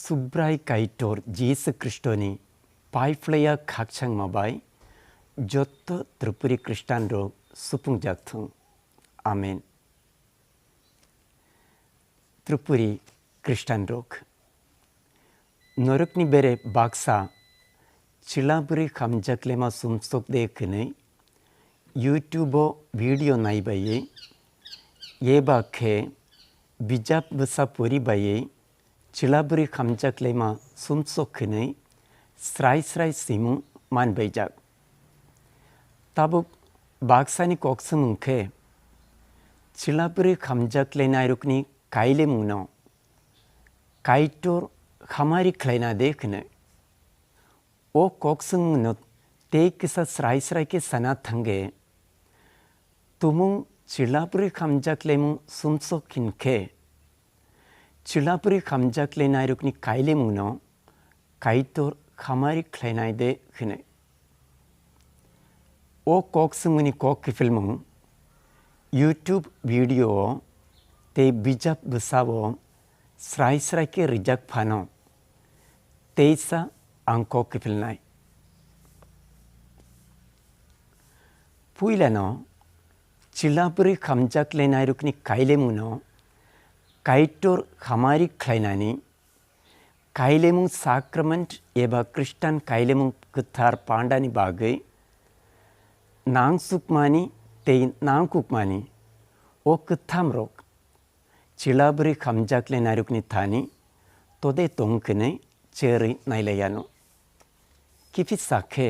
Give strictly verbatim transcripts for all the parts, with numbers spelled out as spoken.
Subrai Kaitor Jisu Khristoni paiphlaiya khakchangma bai jotto Tripuri Khristanrok supungjak thung. Amen. Tripuri Khristanrok, norokni bere baksa chwla bwrwi hamjaklaima sumsok de hwnwi YouTube-o video nai baiwi, eba khe bijap bwsa pori baiwi chwla bwrwi hamjaklaima sumsok hwnwi srai srai swimung man baijak. Tabuk baksani kok swngmung khe, chwla bwrwi hamjaklainairokni kailemungno Kaitor hamari khlaina de hwnwi. O kok swngmungno tei kisa srai srai khe sana thangkhe, tumung chwla bwrwi hamjaklaimung sumsok hinkhe, chwla bwrwi hamjaklainairokni kailemungno Kaitor hamari khlainai de hwnwi. O kok swngmungni kok kiphilmung YouTube video-o tei bijap bwsa-o srai srai khe rijak phano, teisa ang kok kiphilnai. Puilano chwla bwrwi hamjaklainairokni kailemungno Kaitor hamari khlainani kailemung sacrament eba Khristan kailemung kwthar pandani bagwi nangsukmani tei nangkukmani o kwthamrok chwla bwrwi hamjaklainairokni thani tode tong hwnwi cherwi nailaiano. Kiphisa khe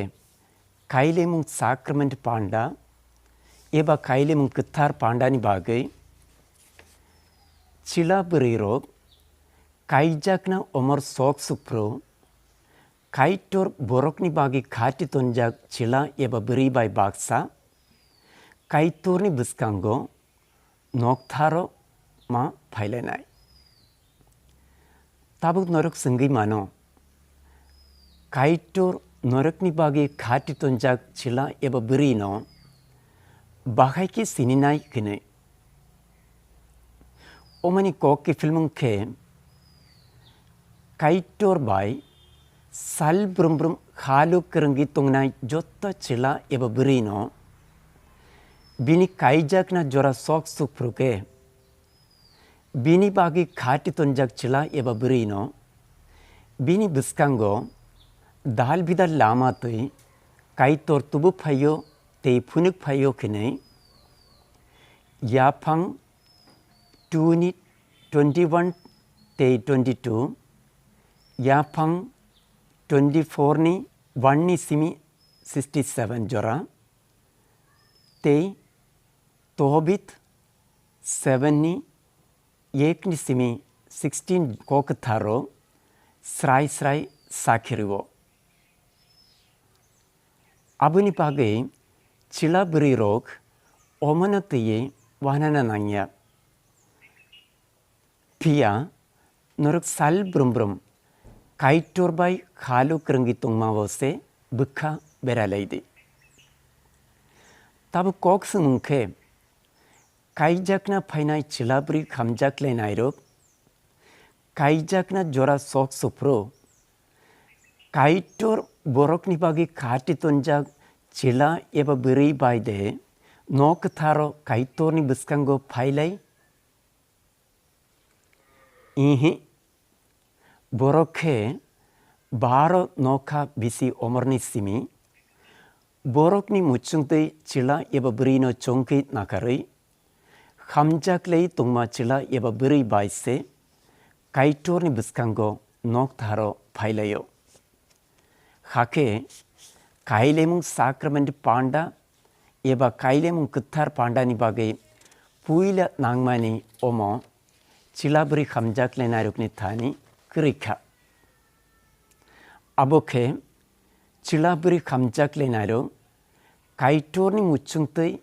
kailemung sacrament panda eba kailemung kwthar pandani bagwi chwla bwrwirok kaijakna omor sok sukphru, Kaitor borokni bagwi khati tonjak chwla eba bwrwi bai baksa Kaitorni bwskango noktharo ma phailainai. Tabuk norok swngwi mano, Kaitor norokni bagwi khati tonjak chwla eba bwrwino bahai khe sininai hwnwi. Omani kok kiphilmung khe, Kaitor bai sal brum brum halu kwrwngwi tongnai jotto chwla eba bwrwino bini kaijakna jora sok sukphru khe, bini bagwi khati tonjak chwla eba bwrwino bini bwskango dal bidal lama twi Kaitor tubu phaio tei phunuk phaio hwnwi yaphang two ni twenty one tei twenty two, yaphang twenty four ni one ni simi sixty seven jora, tei Tobit seven ni ek ni simi sixteen kok kwtharo srai srai sakhirio. Aboni bagwi chwla bwrwirok omono twiwi uanana nangya. Phiya norok sal brum brum Kaitor bai halu kwrwngwi tongmao se bwkha beralai di. Tabuk kok swngmung khe, kaijakna phainai chwla bwrwi hamjaklainairok, kaijakna jora sok sukphru, Kaitor borokni bagwi khati tonjak chwla eba bwrwi bai de nok kwtharo Kaitorni bwskango phailai? Ihi, borok khe baro nokha bisi omorni simi, borokni muchungtwi chwla eba bwrwino chongkhi nakarwi, hamjaklai tongma chwla eba bwrwi bai se Kaitorni bwskango noktharo phailaio. Hakhe kailemung sacrament panda eba kailemung kwthar pandani bagwi puila nangmani omo chwla bwrwi hamjaklainairokni thani kwrwi kha. Abo khe chwla bwrwi hamjaklainairok Kaitorni muchungtwi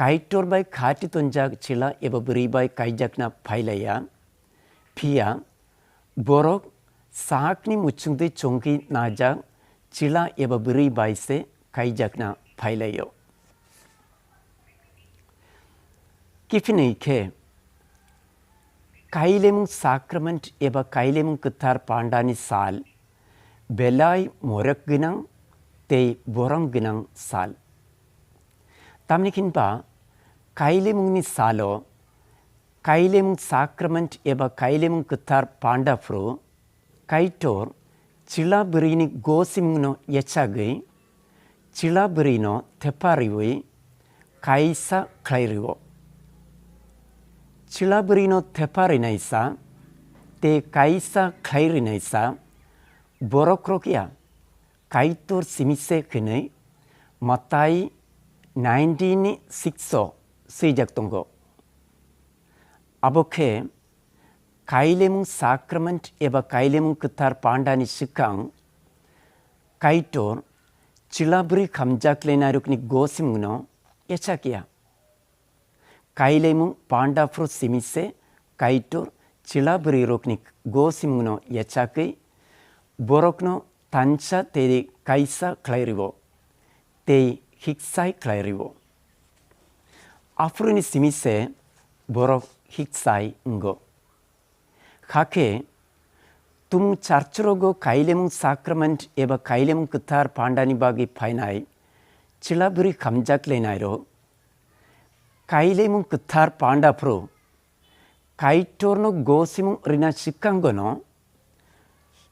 Kaitor bai khati tonjak chwla eba bwrwi bai kaijakna phailaiya. Phiya borok sakni muchungtwi chongkhi najak chwla eba bwrwi bai se kaijakna phailaio. Kiphinwi khe Kailemung Sakrament eba Kailemung Kwthar Pandani sal belai morok gwnang tei borom gwnang sal. Tamni hinba Kailemungni salo Kailemung Sakrament eba Kailemung Kwthar Panda phuru Kaitor chwla bwrwini gosimungno yachagwi chwla bwrwino thepariwi kaisa khlai rwo. Chwla bwrwino theparinaisa tei kaisa khlai rinaisa borok rok ya Kaitor simi se hwnwi Matai nineteen six o swijak tongo. Abo khe Kailemung Sakrament eba Kailemung Kwthar Pandani swkang Kaitor chwla bwrwi khamjak lenairokni gosimungno yachak ya. Kailemung Panda phuru simi se Kaitor chwla bwrwirokni gosimungno yachakwi borokno tansa tei kaisa khlai rwo tei hiksai khlai rwo. Aphuruni simi se borok hiksai wngo. Hakhe tumung charchorogo Kailemung Sakrament eba Kailemung Kwthar Pandani bagwi phainai chwla bwrwi khamjak lenairok Kailemung Kwthar Panda phuru Kaitorno gosimung rina swkangono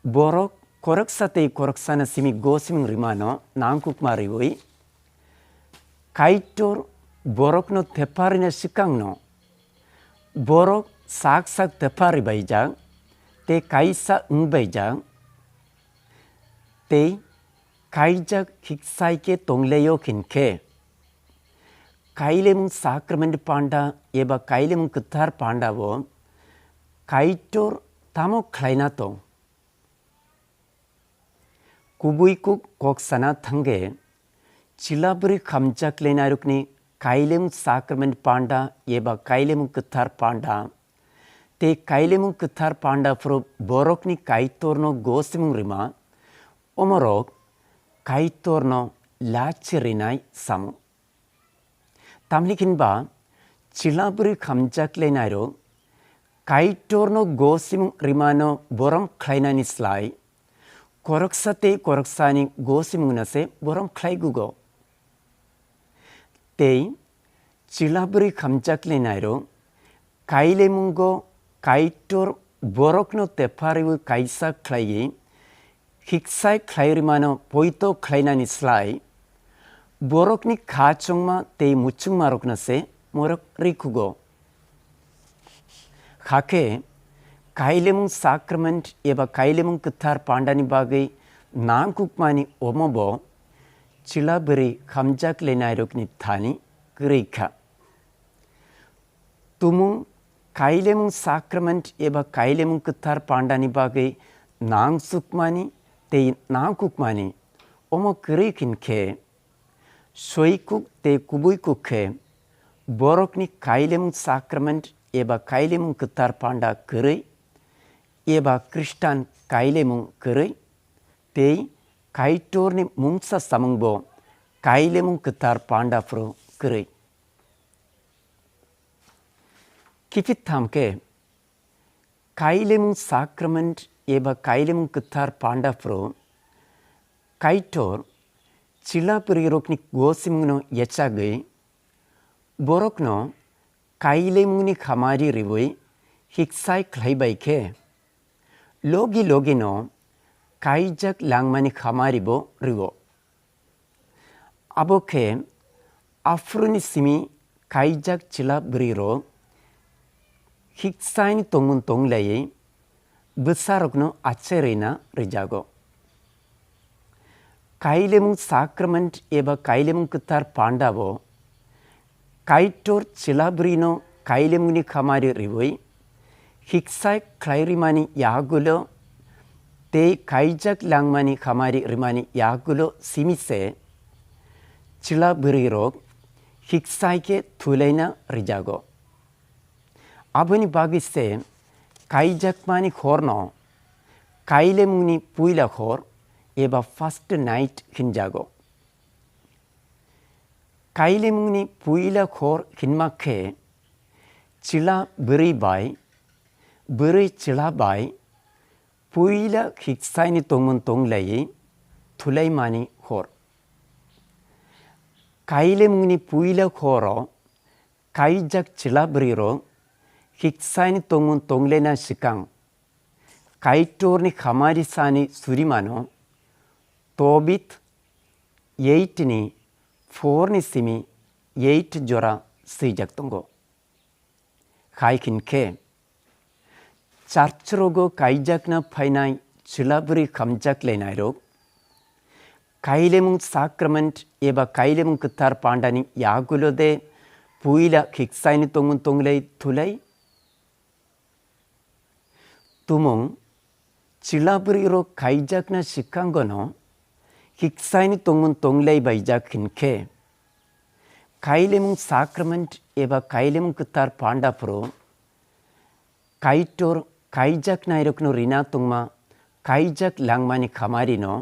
borok khoroksa tei khoroksano simi gosimung rimano nangkukma riwi Kaitor borokno theparina swkangno borok sak sak theparibaijak tei kaisa wngbaijak tei kaijak hiksai khe tonglaio hinkhe Kailemung Sakrament Panda eba Kailemung Kwthar Panda o Kaitor tamo khlaina tong? Kubui kuk kok sana thangkhe chwla bwrwi khamjak lenairokni Kailemung Sakrament Panda eba Kailemung Kwthar Panda tei Kailemung Kwthar Panda phuru borokni Kaitorno gosimung rima omorok Kaitorno lachi rinai samung. Tamni hinba chwla bwrwi khamjak lenairok Kaitorno gosimung rimano borom khlainani slai khoroksa tei khoroksani gosimungno se borom khlaigugo. Tei chwla bwrwi khamjak lenairok Kailemungo Kaitor borokno tephariwi kaisa khlaiwi hiksai khlai rimano poito khlainani slai borokni kha chongma tei muchungmarokno se morok rikhugo. Hakhe Kailemung Sakrament eba Kailemung Kwthar Pandani bagwi nangkukmani omo bo chwla bwrwi khamjak lenairokni thani kwrwi kha. Tumung Kailemung Sakrament eba Kailemung Kwthar Pandani bagwi nangchukmani tei nangkukmani omo kwrwi hinkhe soikuk tei kubuikuk khe borokni Kailemung Sakrament eba Kailemung Kwthar Panda kwrwi eba Khristan Kailemung kwrwi tei Kaitorni mungsa samungbo Kailemung Kwthar Panda phuru kwrwi. Kiphit tham khe Kailemung Sakrament eba Kailemung Kwthar Panda phuru Kaitor chwla bwrwirokni gosimungno yachagwi borokno Kailemungni khamari riwi hiksai khlaibai khe logi logino kaijak langmani khamari bo rwo. Abo khe aphuruni simi kaijak chwla bwrwirok hiksaini tongmung tonglaiwi bwsarokno acherwina rijago. Kailemung Sakrament eba Kailemung Kwthar Pandao Kaitor chwla bwrwino kailemungni khamari riwi hiksa khlai rimani yagulo tei kaijak langmani khamari rimani yagulo simi se chwla bwrwirok hiksa khe thulaina rijago. Aboni bagwi se kaijakmani horno kailemungni puila hor eba first night hinjago. Kailemungni puila hor hinma khe chwla bwrwi bai bwrwi chwla bai puila khiksaini tongmung tonglaiwi thulaimani hor. Kailemungni puila horo kaijak chwla bwrwirok khiksaini tongmung tonglaina swkang Kaitorni khamari sani surimano Tobit eight ni four ni simi eight jora swijak tongo. Hai hinkhe, church rogo kaijakna phainai chwla bwrwi khamjak lainairok, kailemung sacrament eba kailemung kwthar pandani yagulo de puila khiksaini tongmung tonglai thulai? Tumung chwla bwrwirok kaijakna swkangono khiksaini tongmung tonglai baijak hinkhe, kailemung sacrament eba kailemung kwthar panda phuru Kaitor kaijaknairokno rina tongma kaijak langmani khamarino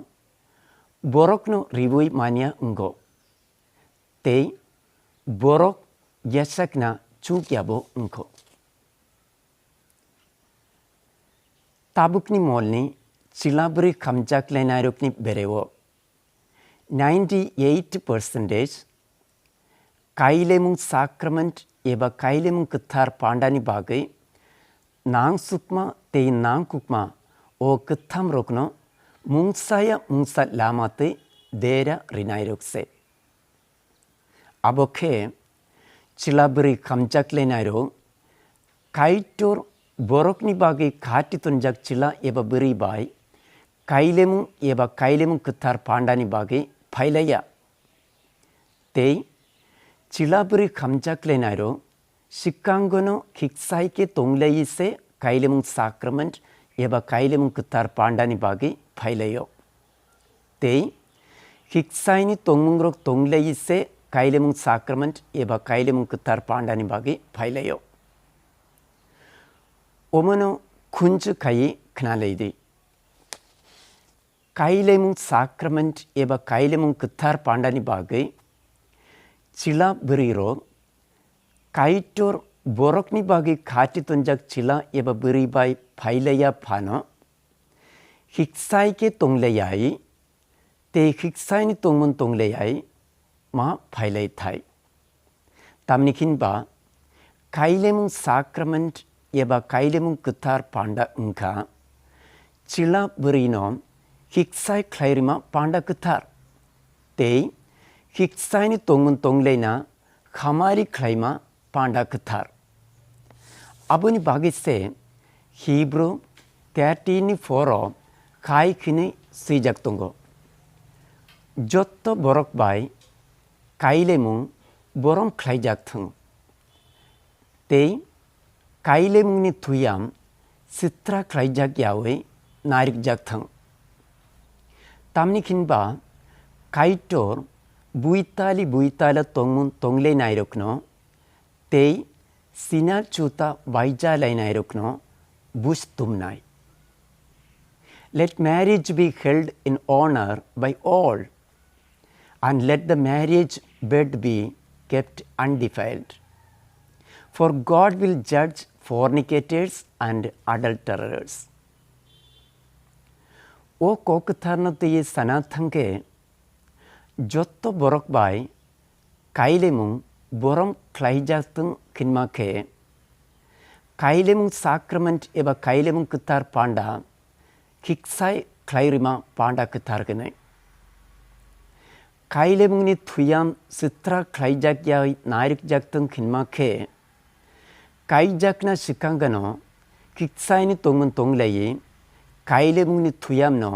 borokno riui manya wngo, tei borok yachakna chukyabo wngkho. Tabukni molni chwla bwrwi khamjak lainairokni bereo ninety eight percentage kailemung sacrament eba kailemung kwthar pandani bagwi nangsukma tei nangkukma o kwthamrokno mungsaya mungsa lama tei dera rinairok se. Abo khe chwla bwrwi khamjak lainairok Kaitor borokni bagwi khati tonjak chwla eba bwrwi bai kailemung eba kailemung kwthar pandani bagwi phailaiya. Tei chwla bwrwi khamjak lainairok swkangono khiksai khe tonglaiwi se kailemung sacrament eba kailemung kwthar pandani bagwi phailaio. Tei khiksaini tongmungrok tonglaiwi se kailemung sacrament eba kailemung kwthar pandani bagwi phailaio. Omono khunju khaiwi khnalai di. Kailemung sacrament eba kailemung kwthar pandani bagwi chwla bwrwirok Kaitor borokni bagwi khati tonjak chwla eba bwrwi bai phailaiya phano, khiksai khe tonglaiyai tei khiksaini tongmung tonglaiyai ma phailai thai. Tamni khin ba kailemung sacrament eba kailemung kwthar panda wngkha chwla bwrwino khiksai khlai rwma panda kwthar tei khiksaini tongmung tonglaina khamari khlaima panda kwthar. Aboni bagwi se Hebrew thirteen ni four o khai khini swijak tongo, "Jotto borok bai kailemung borom khlaijak thung, tei kailemungni thuyam sitra khlaijak yaui narikjak thung." Tamni khin ba Kaitor buitali buitala tongmung tonglai nairokno tei sinal chuta baija lainairokno buj tumnai. Let marriage be held in honor by all, and let the marriage bed be kept undefiled. For God will judge fornicators and adulterers. O kok kwtharno twiwi sana thangkhe, jotto borok bai kailemung borom khlaijak thung khinma khe, kailemung sacrament eba kailemung kwthar panda khiksai khlai rwma panda kwthar hwnwi. Kailemungni thuyam sitra khlaijak yaui narikjak thung khinma khe, kaijakna swkang gano khiksaini tongmung tonglaiwi kailemungni thuyamno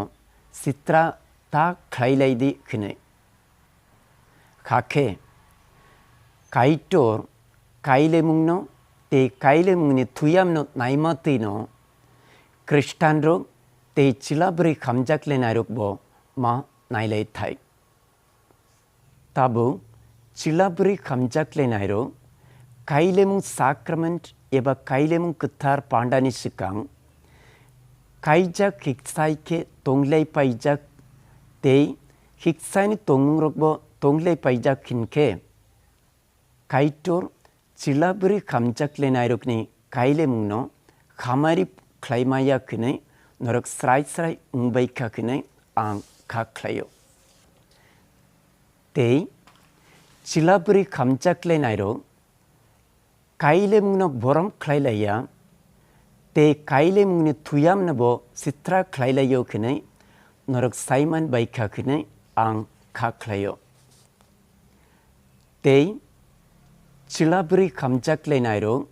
sitra ta khlailai di hwnwi. Hakhe Kaitor kailemungno tei kailemungni thuyamno naima twino Khristanrok tei chwla bwrwi khamjak lenairokbo ma nailai thai. Tabuk chwla bwrwi khamjak lenairok kailemung sacrament eba kailemung kwthar pandani swkang kaijak khiksai khe tonglai paijak tei khiksaini tongmungrokbo tonglai paijak hinkhe, Kaitor chwla bwrwi khamjak lenairokni kailemungno kamari khlaimaya khinwi norok srai srai wngbaikha khinwi ang kha khlaio. Tei chwla bwrwi khamchak lenairok kailemungno borom khlai laiya, tei kailemungni thuyamnobo sitra khlai laio khinwi norok saiman baikha khinwi ang kha khlaio. Tei chwla bwrwi khamchak lenairok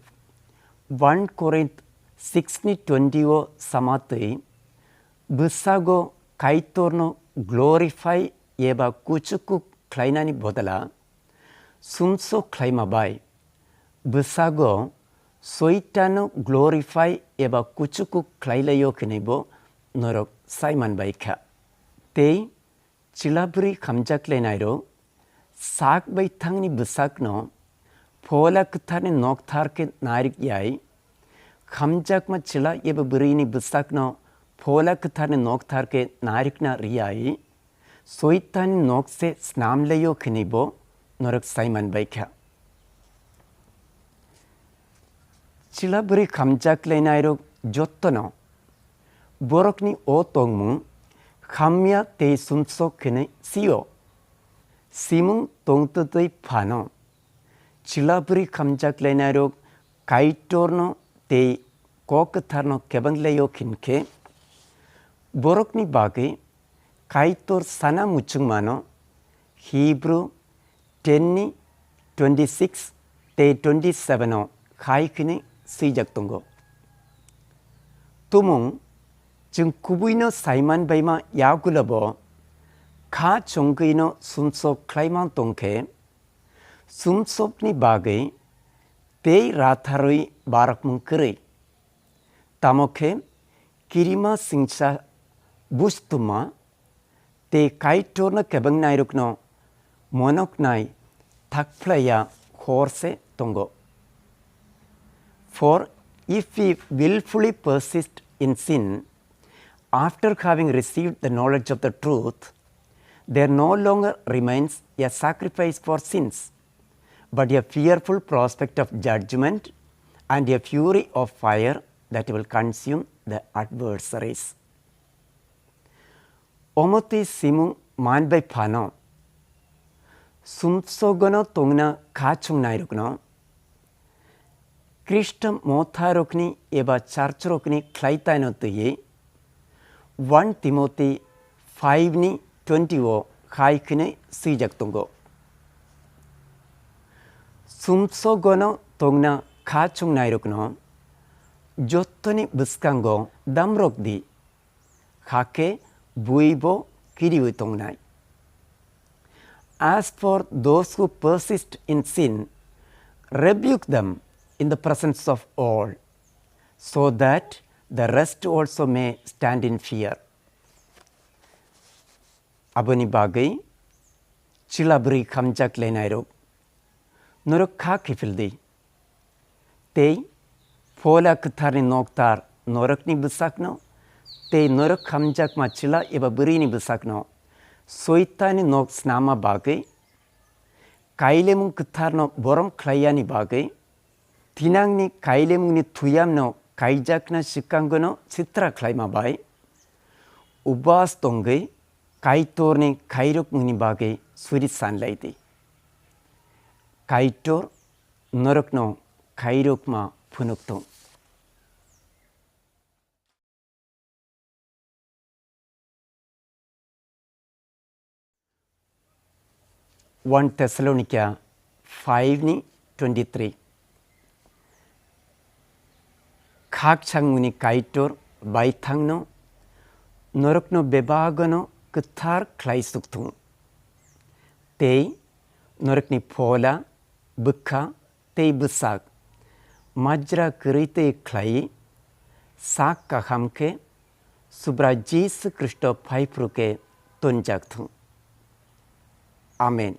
one Korinth six ni twenty o sama twi, bwsago Kaitorno glorify eba kuchukuk khlainani bodala, sumsok khlaima bai bwsago Soitano glorify eba kuchukuk khlai laio khinwibo norok saiman baikha. Tei chwla bwrwi khamjak lenairok sak bai thangni bwsakno Phola Kwtharni nokthar khe nairwk yai, khamjakma chwla eba bwrwini bwsakno Phola Kwtharni nokthar khe nairwkna riyai, Soitani nok se snam leio khinwibo norok saiman baikha. Chwla bwrwi khamjak lenairok jottono borokni o tongmung hamya tei sumsok khinwi sio. Simung tongtwtwi phano chwla bwrwi khamjak lenairok Kaitorno tei Kok Kwtharno kebeng leio khinkhe, borokni bagwi Kaitor sana muchungmano Hebrew ten ni twenty six tei twenty seven o khai khini swijak tongo. Tumung chwng kubuino saiman baima yagulobo kha chongwino sumsok khlaiman tongkhe, sumsokni bagwi tei ratharwi barakmung kwrwi. Tamo khe kirima singcha bustuma tei Kaitorno kebengnairokno monoknai thakphlaiya hor se tongo. For if we willfully persist in sin after having received the knowledge of the truth, there no longer remains a sacrifice for sins, but a fearful prospect of judgment and a fury of fire that will consume the adversaries. Omo twi simung man bai phano, sumsogono tongna kha chungnairokno Khristo motharokni eba charchrokni khlaitaino twiwi one Timothy five ni twenty o khai khini swijak tongo. Sumsogono tongna kha chungnairokno jottoni bwskango damrok di, hakhe buibo kiriwi tongnai. As for those who persist in sin, rebuke them in the presence of all, so that the rest also may stand in fear. Aboni bagwi chwla bwrwi khamjak lenairok, norok kha kiphil di. Tei Phola Kwtharni nokthar norokni bwsakno tei norok khamjakma chwla eba bwrwini bwsakno Soitani nok snama bagwi, kailemung kwtharno borom khlaiyani bagwi, thinangni kailemungni thuyamno kaijakna swkangono sitra khlaima bai, ubas tongwi Kaitorni khairokmungni bagwi suri sanlai di. Kaitor norokno khairokma phunuk tong. One Thessalonica five ni twenty three. Khakchangmani Kaitor baithangno norokno bebagano kwthar khlai sukthung. Tei norokni phola, bwkha tei bwsak majra kwrwi tei khlai sak kaham khe Subrai Jisu Khristo phaiphru khe tonjak thung. Amen.